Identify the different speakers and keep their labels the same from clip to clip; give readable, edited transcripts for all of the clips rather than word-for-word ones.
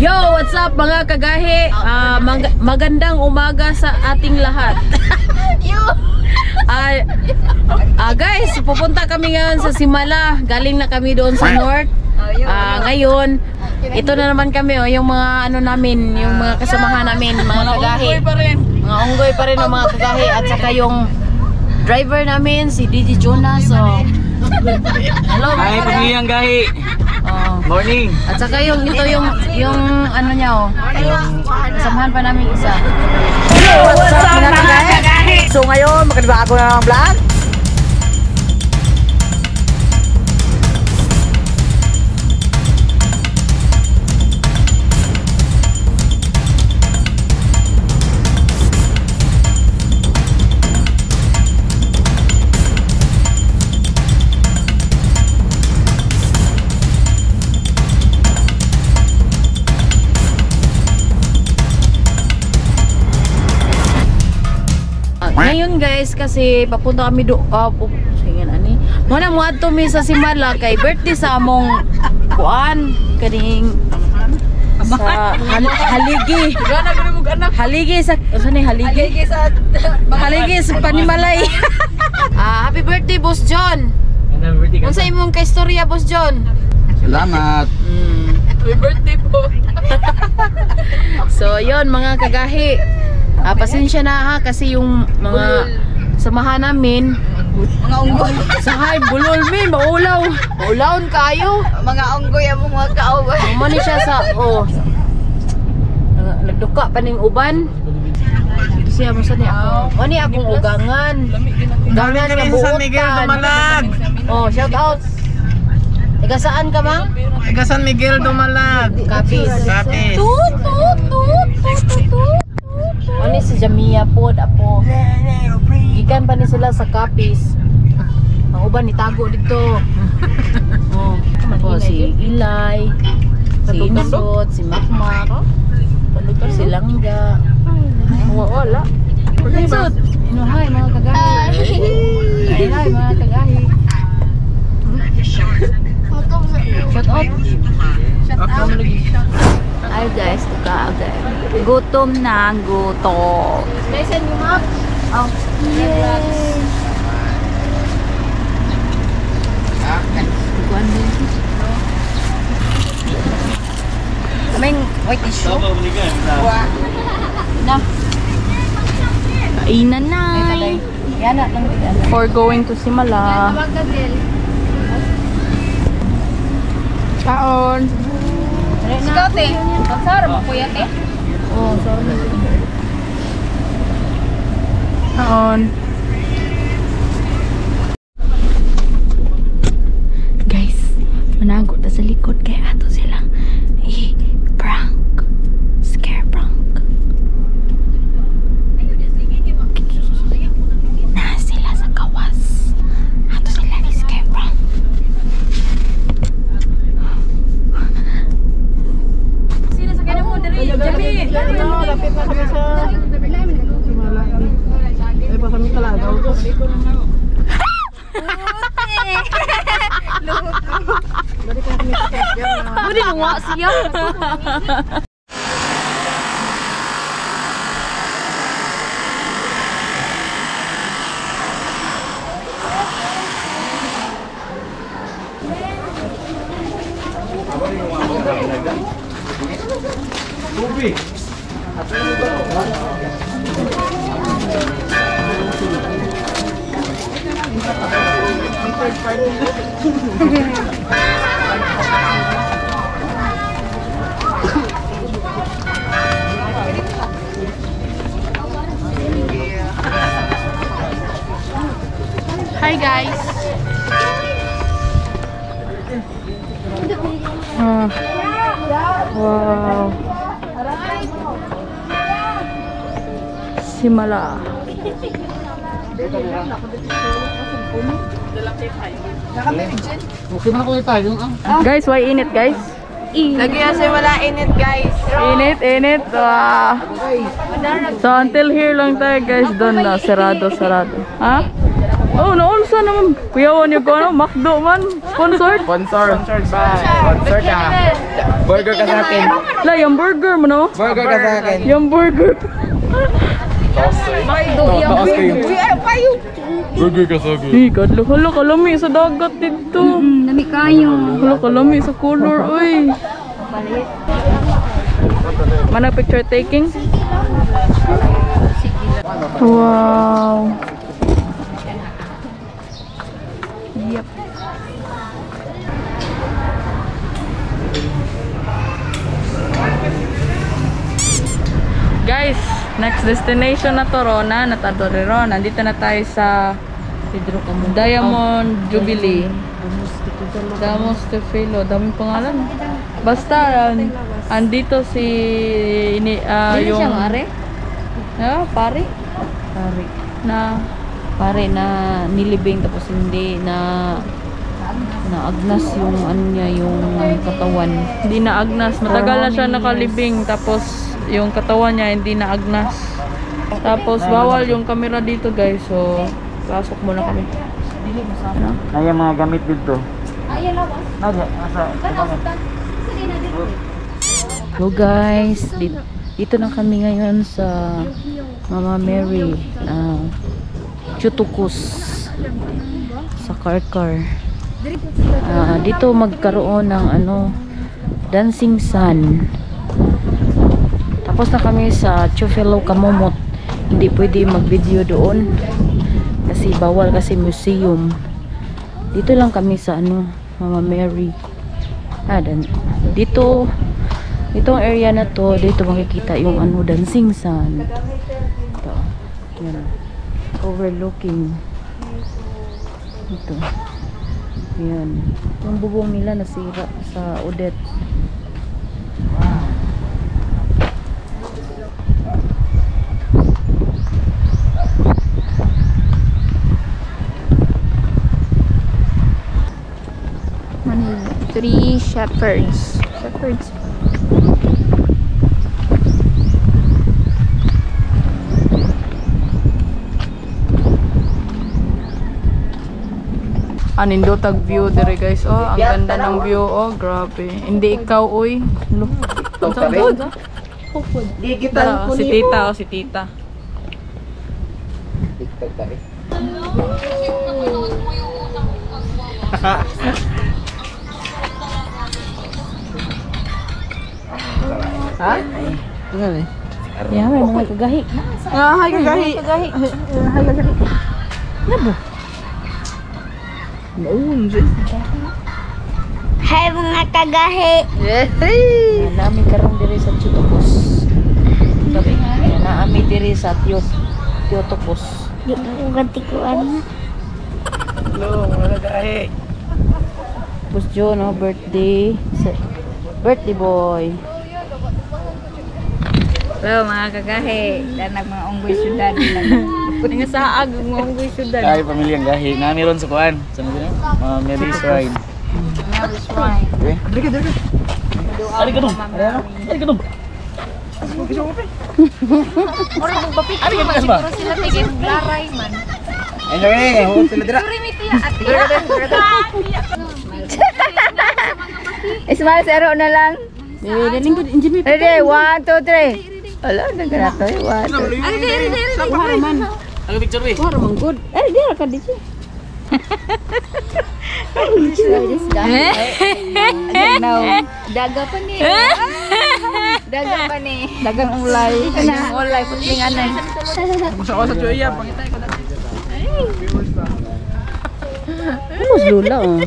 Speaker 1: Yo, what's up mga kagahi? Magandang umaga sa ating lahat. Guys, pupunta kami ngayon sa Simala. Galing na kami doon sa North. Ngayon, ito na naman kami, oh, yung mga ano namin, yung mga kasamahan namin, mga kagahi. Mga unggoy pa rin ang mga kagahi at saka yung driver namin si DJ Jonas. So, hello.
Speaker 2: Hi, pamilya gahi.
Speaker 1: Oh.
Speaker 2: Morning.
Speaker 1: At saka yung ito yung ano niya, oh. Kasamahan pa namin isa.
Speaker 3: Hello, what's up mga kagahi? So ngayon, magkanibago na ng vlog.
Speaker 1: Ngayon guys, kasi papunta kami do ani. Muna mo adto mi sa Simala kay birthday sa among kuan kaning sa haligi. Haligi sa unsa ni haligi? Haligi sa Panimalay. Happy birthday, Boss John. Unsa imong kaistorya, Boss John?
Speaker 2: Salamat.
Speaker 1: Happy birthday po. So, yon mga kagahi. Pasensya na ha kasi yung mga samahan namin
Speaker 4: mga unggoy.
Speaker 1: Sahay bulol mi maulaw. Maulawon kayo.
Speaker 4: Mga unggoy ang mga kaaway.
Speaker 1: Mo ni siya sa oh. Nagduka pa ning uban. Ito siya mo sa ni ako. Mo ni akong ugangan. Ugangan nga
Speaker 5: San Miguel
Speaker 1: buotan.
Speaker 5: Dumalag.
Speaker 1: Oh, shout out. Taga saan ka, mang?
Speaker 5: Taga San Miguel Dumalag.
Speaker 1: Capiz.
Speaker 5: Capiz.
Speaker 1: Tut tut tut tut tut. Ano si Jamia pod apo. Gikan pa ni sila sa Capiz. Ang uban nitago dito. Oh, po si Ilay, si Insot, si Makmak, si Langga. Wala. Insot, inuhay mga kagahi. Hi mga kagahi. Shout out.
Speaker 4: Shout out.
Speaker 1: Ay guys, tuka agay.
Speaker 4: Gutom na, gutom.
Speaker 1: Listen you up. Oh. Yay. Kaming white tissue. Na.
Speaker 4: Kainan na.
Speaker 1: Yan na lang.
Speaker 4: For going to Simala. Kaon.
Speaker 1: Ikaw, te. Sara mo kuya, te. Oh, sorry.
Speaker 4: Kaon. Guys, manago ta sa likod kay ato silang i-prank. Scare prank. Na sila sa kawas. Ato sila i-scare prank.
Speaker 1: Sino sa kanya mo diri? Jami.
Speaker 5: Lapit na kami sa Simala. Ay, pa kami talagaw.
Speaker 1: Pwede nunga siya.
Speaker 2: Tubig.
Speaker 4: Hi guys. Wow. Simala.
Speaker 2: Okay man ako tayo.
Speaker 4: Guys, why init guys?
Speaker 6: Lagi na Simala init guys.
Speaker 4: Init, init. Wow. So until here lang tayo guys. Doon na, sarado, sarado. Ha?
Speaker 5: Oh, naunsa naman. Kuyawan yung ko ano, McDo man. Sponsored.
Speaker 2: Sponsor. Sponsor ka. Burger ka sa akin.
Speaker 5: La, yung burger mo no?
Speaker 2: Burger ka sa akin.
Speaker 5: Yung burger.
Speaker 2: Taas kayo. Burger ka sa akin.
Speaker 5: Hey, kadlo. Hala, kalami sa dagat dito.
Speaker 4: Lami kayo.
Speaker 5: Hala, kalami sa color, uy. Mana picture taking? Wow. Yep. Guys, next destination na to, Rona. Natadori Ron. Nandito na tayo sa Diamond Jubilee. Damos Tefilo. Daming pangalan. Basta, andito si... Ini,
Speaker 1: Dili
Speaker 5: yung,
Speaker 1: siya mare?
Speaker 5: Ah, pare.
Speaker 1: Pare.
Speaker 5: Na,
Speaker 1: Pare na nilibing tapos hindi na naagnas yung ano niya, yung katawan.
Speaker 5: hindi na agnas. Matagal na siya nakalibing. Tapos, yung katawan niya hindi na agnas. Tapos, bawal yung camera dito, guys. So, pasok muna kami.
Speaker 2: Ay, ang mga gamit dito.
Speaker 1: Hello guys, dito na kami ngayon sa Mama Mary, Chutukus sa Karkar. Dito magkaroon ng ano, Dancing Sun. Tapos na kami sa Chufelo Kamomot. Hindi pwede mag-video doon kasi bawal kasi museum. Dito lang kami sa ano, Mama Mary. Dito itong area na to, dito makikita yung ano, Dancing Sun. Ito. Yan. Overlooking. Ito. Yan. Yung bubong nila nasira sa Odette.
Speaker 4: Three shepherds. Shepherds.
Speaker 5: Anindotag view dire guys. Oh, ang ganda ng view. Oh, grabe. Hindi ikaw, uy. Look.
Speaker 3: Digital
Speaker 5: Oh, si tita, oh, si tita.
Speaker 2: TikTok tayo.
Speaker 3: Ha?
Speaker 1: Yeah, may mga kagahi.
Speaker 3: Ah, hi kagahi. Hi kagahi.
Speaker 1: Nabo.
Speaker 4: Hi mga kagahi.
Speaker 1: Naami karon diri sa Chutokos. Sabi, naami diri sa Tiotokos.
Speaker 4: Di ko katikuan.
Speaker 3: Hello, mga kagahi.
Speaker 1: Tapos Joe, no, birthday. Birthday boy.
Speaker 6: Hello mga kagahi. Danag mga unggoy syudad.
Speaker 5: Nga saag mga unggoy syudad.
Speaker 2: Ay, pamilyang gahi. Nami ron sa kuan. Sa ano yun? Mga Mary Shrine.
Speaker 6: Mary Shrine.
Speaker 2: Okay. Ari ka dong. Ari ka dong. Ari ka dong.
Speaker 6: Sila tigil laray man.
Speaker 2: Enjoy. Huwag sila dira.
Speaker 6: Ismail, si Aro na lang. Ready, 1, 2, 3. Wala, nagkanato. 1, 2,
Speaker 2: Ano picture eh?
Speaker 6: 3. Eh, di ka dito. Daga pa ni. Daga pa ni. Dagang ulay. Dagang ulay, putling anay.
Speaker 3: Gusto ko sa Joya, pangitay ko dati.
Speaker 1: Tapos lula, oh.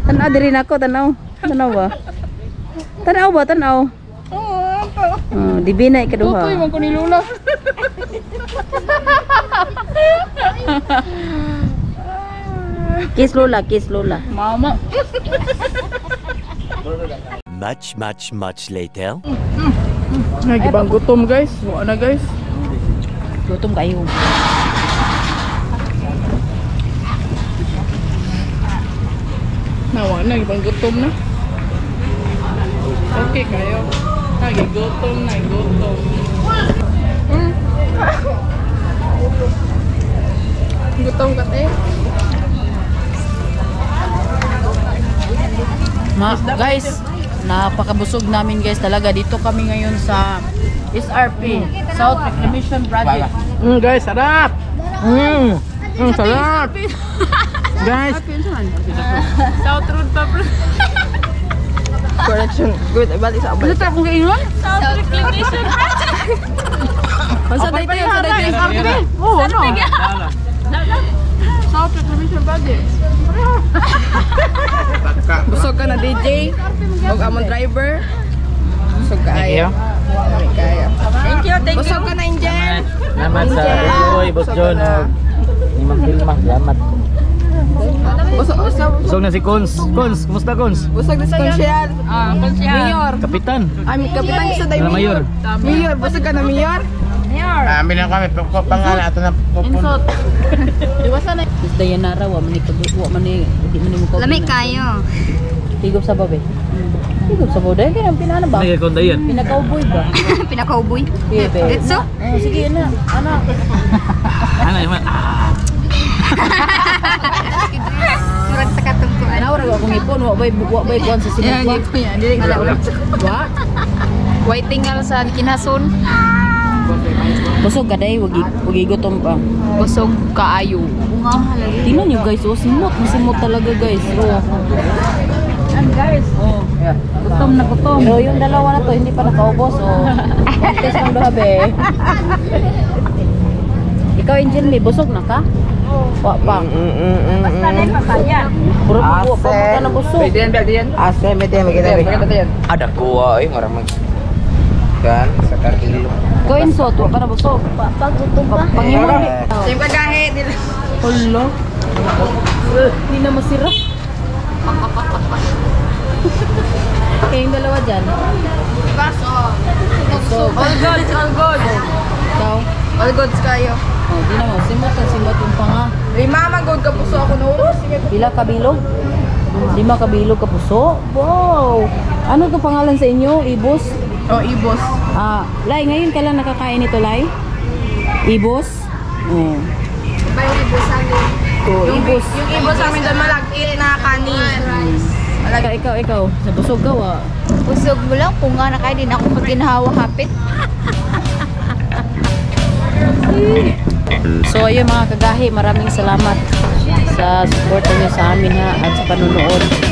Speaker 1: Tanaw diri nako, tanaw. Tanaw ba? Tanaw ba, tanaw? Oh, di binay kaduha.
Speaker 5: Tutoy man ko ni Lula.
Speaker 1: Kiss Lola, kiss Lola.
Speaker 5: Mama.
Speaker 7: Much, much, much later.
Speaker 5: Nagibang gutom guys. Wala na guys.
Speaker 1: Gutom kayo.
Speaker 5: Nawa na, ibang gutom na. Okay kayo. Nagigutom na, gutom. Gutom ka te.
Speaker 1: Guys, napakabusog namin guys talaga. Dito kami ngayon sa SRP, South Reclamation Project.
Speaker 2: Guys, sarap! Sarap! Guys!
Speaker 5: South Road pa bro.
Speaker 3: Correction. Good. Balik sa abal.
Speaker 5: Ano akong kainuan? South Reclamation Project. Sa dito yun, sa dito. SRP. Oo, ano? South Reclamation Project.
Speaker 3: Busog ka na DJ. Og among driver. Busog ka ayo. Thank you, thank you. Busog ka na, Angel.
Speaker 2: Salamat sa Boy, Boss John, ni Ma'am Vilma. Salamat.
Speaker 3: Busog, busog.
Speaker 2: Busog na si Cons. Cons, kumusta Cons?
Speaker 3: Busog na si Consial.
Speaker 5: Ah, konsyal.
Speaker 3: Mayor.
Speaker 2: Kapitan.
Speaker 3: Ay, kapitan sa day
Speaker 2: Ano,
Speaker 3: Mayor.
Speaker 2: Mayor?
Speaker 3: Mayor, busog ka na, Mayor.
Speaker 2: Amin lang kami. Pangalan ato na
Speaker 1: Insult. Diwasa na. Miss Dayanara, wa man ni wa man ni di man ni mo
Speaker 6: Lami kayo.
Speaker 1: Tigop sa babe. Tigop sa babe. Dahil kaya pinana ba?
Speaker 2: Ay, kung dayan.
Speaker 1: Pinaka-cowboy ba?
Speaker 6: Pinaka-cowboy.
Speaker 1: Sige, be.
Speaker 6: Let's go.
Speaker 1: Oh, sige na. Ana.
Speaker 2: Ano naman?
Speaker 6: Murag sa katungkuan.
Speaker 1: Ana ora akong ipon, wa bay kuan sa sinugwa. Wa.
Speaker 4: White tingal sa kinason.
Speaker 1: Busog ka day, wag gutom pa.
Speaker 4: Busog kaayo.
Speaker 1: Tingnan niyo guys, oh, simot, masimot talaga guys. Oh. Guys. Oh.
Speaker 5: Gutom na gutom.
Speaker 1: Pero yung dalawa na to, hindi pa nakaubos, oh. Test lang duha be. Ikaw, Angel, may busog na ka? Wa pa.
Speaker 6: Basta na yung papaya.
Speaker 1: Puro pa wa pa ka na busog.
Speaker 3: Ase, may tayo, magkita.
Speaker 2: Ada kuha ay maramag. Kan sa kartillo.
Speaker 1: Ikaw, Insot, wa pa na busog.
Speaker 6: Pagutom pa.
Speaker 1: Pangimo ni.
Speaker 3: Same kagahe.
Speaker 1: Hala. Hindi na masira. Kayong dalawa dyan. Busog.
Speaker 3: All goods, all goods.
Speaker 1: Ikaw?
Speaker 3: All goods kayo.
Speaker 1: Oh, di na mo. Simot ang simot yung panga.
Speaker 3: May mama good ka puso ako no.
Speaker 1: Pila kabilog? 5 kabilog ka puso? Wow! Ano to pangalan sa inyo? Ibos?
Speaker 3: Oh, ibos.
Speaker 1: Ah, Lai, ngayon ka lang nakakain nito, Lai? Ibos? Oh.
Speaker 3: Ba yung ibos sa amin?
Speaker 1: Oh, ibos.
Speaker 3: Yung ibos sa amin doon malagkit na kanin.
Speaker 1: Ikaw, ikaw, ikaw. Sa busog ka, wa.
Speaker 6: Busog mo lang kung nga na kayo din ako pag ginhawa hapit.
Speaker 1: So ayun mga kagahi, maraming salamat sa suporta niyo sa amin ha at sa panonood.